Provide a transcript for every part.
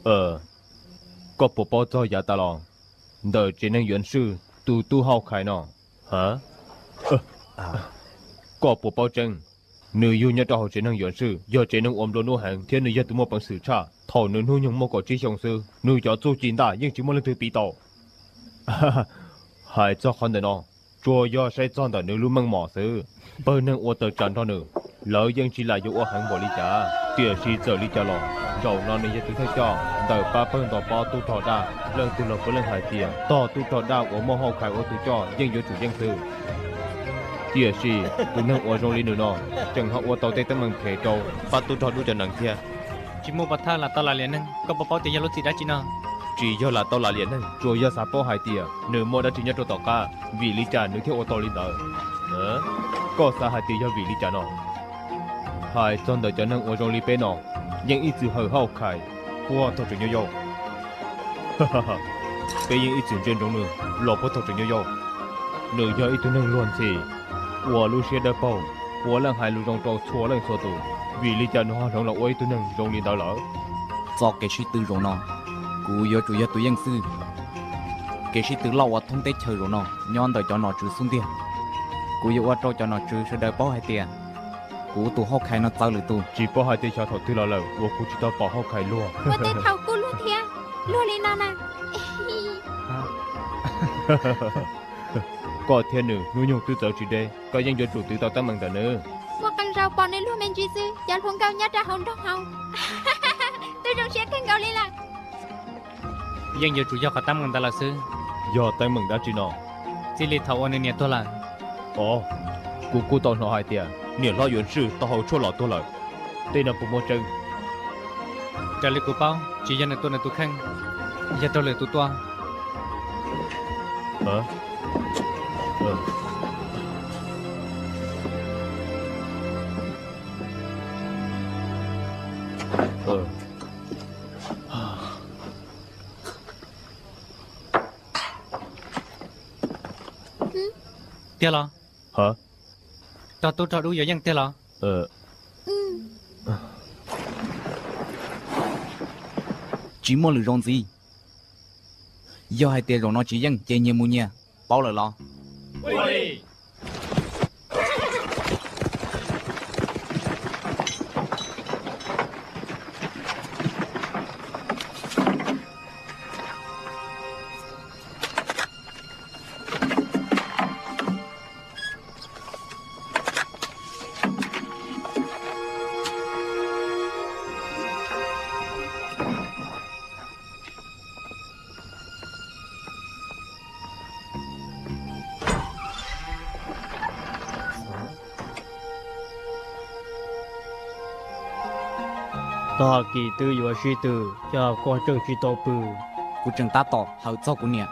Koj puas paub txog yav tas los ntawm tsev neeg Yuav Swj tus tub Hauj Khais no? Ha, koj puas paub tseeb? Nws yug nyob rau hauv tsev neeg Yuav Swj, yog tsev neeg uas nplua nuj heev thiab nws yog tus muaj peev xwm tshaj. Thaum nws hnub nyoog muaj kaum tsib xyoo xwb, nws cov txuj ci ntaj yeej tsis muaj leej twg piv tau. Hais txog qhov ntawm no, tsuas yog saib txog ntawm nws lub meej mom xwb. Pawg neeg uas tawm tsam nrog nws, lawv yeej tsis lam yuav ua heev npaum li cas. Tiam sis txawm li cas los, zaum no nws yog tus thawj coj ntawm pab pawg ntos pob tub rog daj. Leej twg los puav leej hais tias tog tub rog daj uas muaj Hauj Khais ua tus coj yeej yuav tsum yeej xwb. Tiam sis tus neeg uas zoo li nws no, tseem ho ua tau tej teeb meem phem rau pab tub rog dub cov nees thiab. Tsis muaj pov thawj lam tau lam liam neeg, koj puas paub tias yog lub txim dab tsi no? Tsis yog lam tau lam liam neeg, tsuas yog xav paub hais tias nws muaj dab tsi nyob rau tom qab, vim li cas nws thiaj ua tau li ntawd. Koj xav hais tias yog vim li cas no? Hais txog ntawm cov neeg uas zoo li peb no, yeej ib txwm hawm Hauj Khais puag thaum tseem nyuaj yau. Peb yeej ib txwm ntsia ntsoov nws los puag thaum tseem nyuaj yau. Nws yog ib tug neeg luag ntxhi, ua lub siab dawb paug, puav leej hais lus zoo rau txhua leej txhua tus. Vim li cas nws ho hloov los ua ib tug neeg zoo li ntawd lawm? Txoj kev sib tw zaum no, kuv yuav tsum yog tus yeej xwb. Kev sib tw loj uas thoob teb chaws zaum no nyob ntawm cov nom tswv xub ntiag. Kuv yuav ua rau cov nom tswv sawv daws paub hais tias kuv tus Hauj Khais no txawv lwm tus. Tsis paub hais tias xyov thaum twg los lawm uas kuv tsis tau pom Hauj Khais luag. Ua tej thaum kuj luag thiab, luag li no na. Koj thiab nws hnub nyoog twb txawv tsis deb, koj yeej yuav tsum twv tau teeb meem ntawm nws. Muaj qee zaus pom nws luag me ntsis xwb, cov hluas nkauj nyob rau hauv nroog hauv twb zoo siab kawg nkaus li lawm. Yeej yuav tsum yog qhov teeb meem ntawd lawm xwb. Yog teeb meem dab tsi no? Txij li thaum uas nws niam tuag lawm. Ov, kuv kuj tau hnov hais tias niam hlob Yuav Swj tau hau tshuaj los tuag lawm. Tej no puas muaj tseeb? Raws li kuv paub, tsis yog nws tua nws tus kheej, yog raug lwm tus tua. Tiag los? Tog tub rog dub yuav yeej tiag los? Tsis muaj lwm zaus ntxiv. Yog hais tias zaum no tsis yeej ces nyias mus nyias, paub lawm los? Tag kis twb yuav sib tw, cas koj tseem tsis tau pw? Kuv tseem tab tom hawm txog kuv niam.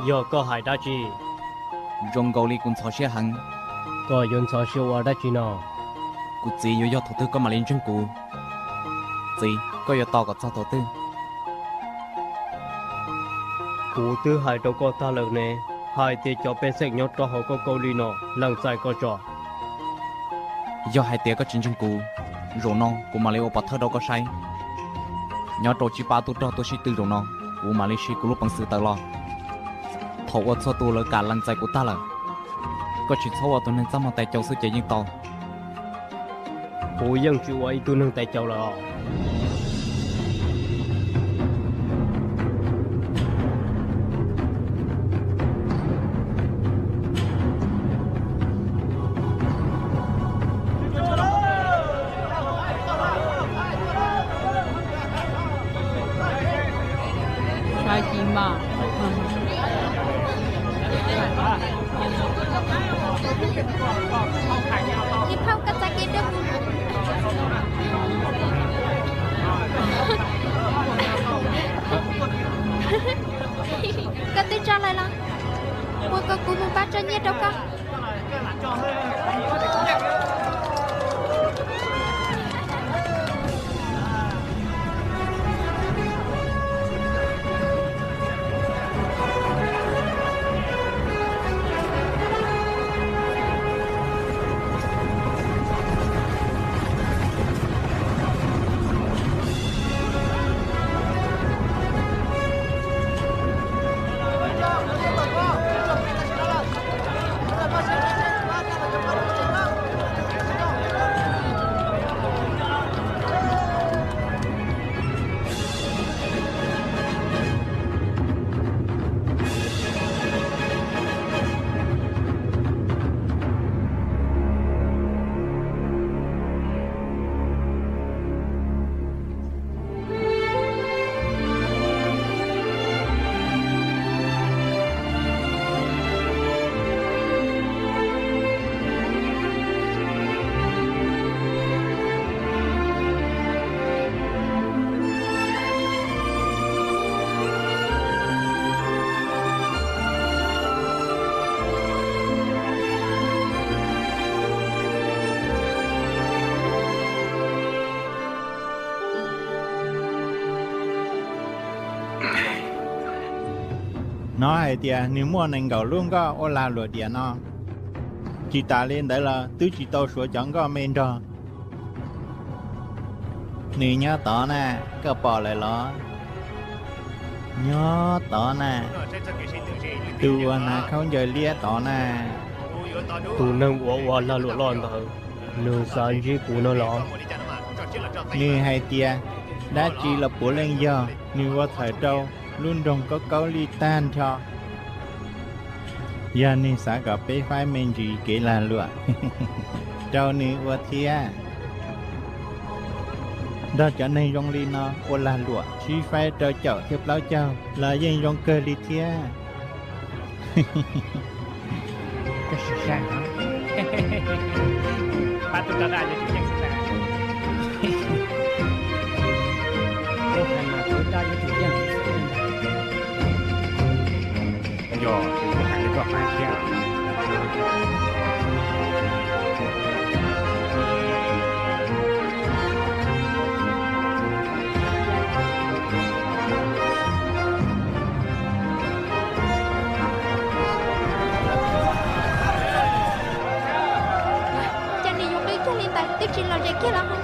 Yog koj hais dab tsi? Zoo nkaus li kuv ntxhov siab heev. Koj yuav ntxhov siab ua dab tsi no? Kuv txiv yuav yog thaum twg koj mam li ntseeg kuv? Txiv, koj yuav tos kom txog thaum twg? Kuv twb hais rau koj tag lawm ne, hais tias cov pej xeem nyob rau hauv koj kaub lig no lees txais koj tso. Yog hais tias koj tsis ntseeg kuv, zaum no kuv mam li ua pov thawj rau koj saib. Nyob rau tsib pab tub rog tuaj sib tw zaum no, kuv mam li siv kuv lub peev xwm tawm los. Thaum uas txhua tus lawv kam lees txais kuv tag lawm, koj tsis txhob ua tus neeg txaj muag tais caus xwb ces yeej tau. Kuv yeej tsis ua ib tug neeg tais caus lawm os. Saib ci mas. Ib phauj, koj txoj kev dub. Koj twb tso lawm los? Ua kom kuv mus pab tso nyiaj rau koj. Hnov hais tias nws muaj nees nkaum lub nkoj ua lag luam diam no. Tsis tas li ntawd los twb tsis tau suav cov nkoj me nrog. Nws nyob tod na, koj pom lawm los? Nyob tod na, tus uas hnav khaub ncaws liab tod na. Tus neeg uas ua lag luam loj ntawd, nws xav ntsib kuv no los? Nws hais tias dab tsi los puav leej yog, nws ua txhawm rau lub nroog Kaub Kaub Lij tag nrho. Yog nws xav kom peb faib me ntsis kev lag luam rau nws ua thiab. Nrog cov neeg zoo li no ua lag luam sib faib rau caum thiab plaub caug los yeej zoo kawg li thiab. Cas nws yuav qw kiag li ntawd twb tsis lom zem kiag los?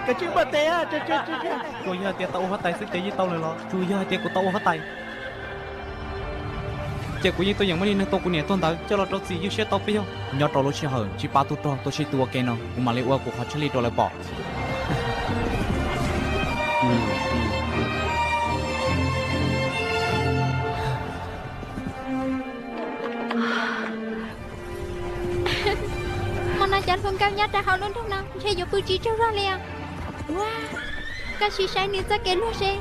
Koj tsis npaj tes. Tsuas yog hais tias tau ua huab tais xwb ces yeej tau lawm los? Tsuas yog hais tias kuv tau ua huab tais ces kuv yeej tuaj yeem muaj ib neeg tua kuv niam tuag ntawd coj los rau txim ywj siab tau peb yawg. Nyob rau lub sij hawm tsis pab tub rog tuaj sib tua ua ke no, kuv mam li ua kuv qhov tshaj lij rau lawv pom. Hmo no cov hluas nkauj nyob rau hauv lub nroog no ntshe yuav pw tsis tsaug zog li os. Ua, koj sim saib nws txoj kev luag seb.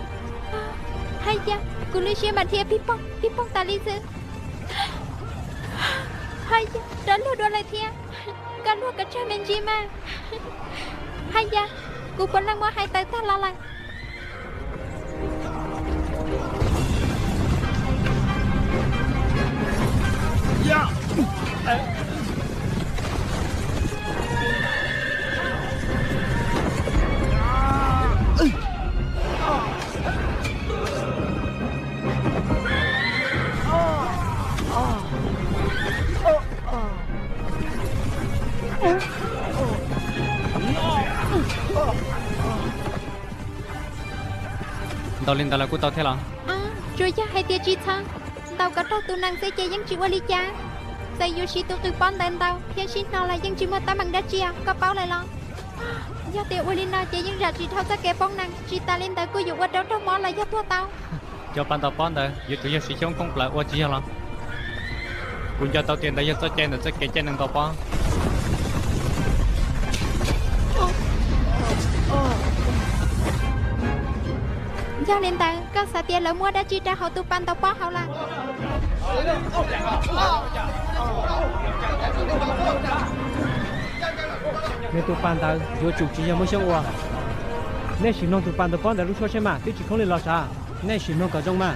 Haj yam, kuv lub siab mas dhia pig poog pig poog tas li xwb. Haj yam, rov luag dua lawm thiab. Koj luag kom tsawg me ntsis mas. Haj yam, kuv puav leej muab hais tawm tag los lawm. Ntaus li ntawd los kuj tau thiab los? Tsuas yog hais tias tsis txhob ntaus kom raug tus nees xwb ces yeej tsis ua li cas. Txawm yuav siv tus qws pob ntawd ntaus thiab sib hno los yeej tsis muaj teeb meem dab tsi, koj paub lawm los? Yog tias ua li no ces yeej zam tsis dhau txoj kev poob nees, tsis tas li ntawd kuj yuav ua rau raug mob los yog tuag tau. Cov pas ntaus pob ntawd yuav tsum yog siv xyoob koob plaws ua tsis yog los? Kuv nco tau tias ntawd yog txoj cai ntawm txoj kev caij nees ntaus pob. Yog li ntawd koj xav tias lawv muab dab tsi rau hauv tus pas ntaus pob hauv lawm? Nws tus pas ntawd yuav tsum tsis yog muaj xyoob ua. Nej sim mloog tus pas ntaus pob ntawd lub suab seb mas twb tsis khoob li los sav. Nej sim mloog kom zoo mas.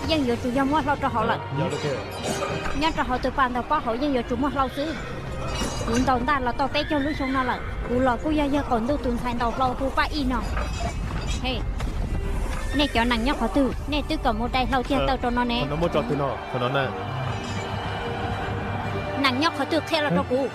Yeej yuav tsum yog muab hlau rau hauv lawm. Nyob rau hauv tus pas ntaus pob hauv yeej yuav tsum muaj hlau xwb. Kuv ntaus ntaj los tau peb caug lub xyoo no lawm, kuv los kuj yog yawg qaum ntuj tus ntxhais ntaus hlau hu Paj Ij no. He, nej cov nees nyob qhov twg, nej twb kom mus dai hlau tiag taw rau no ne. Nees nyob qhov twg qhia los rau kuv.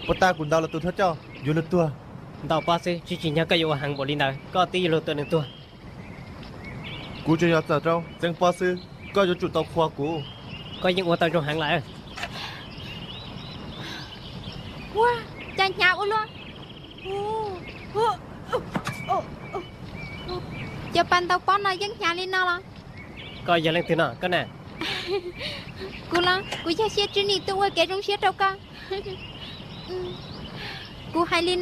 Puas tas kuv ntaus los tus thawj coj yuav luag tuag? Ntaus pob xwb tsis tsim nyog koj yuav ua heev npaum li ntawd, koj twb yuav luag tua nws tuag. Kuv tsuas yog txawm rau txeeb pob xwb, koj yuav tsum tau qhuas kuv. Koj yeej ua tau zoo heev lawm. Ua cas hnyav ua luaj. Cov pas ntaus pob no yeej hnyav li no los? Koj yog leej twg no koj na? Kuv los kuv yog Xia Tswb Nim tuaj ua kev zoo siab rau koj. Kuv hais li no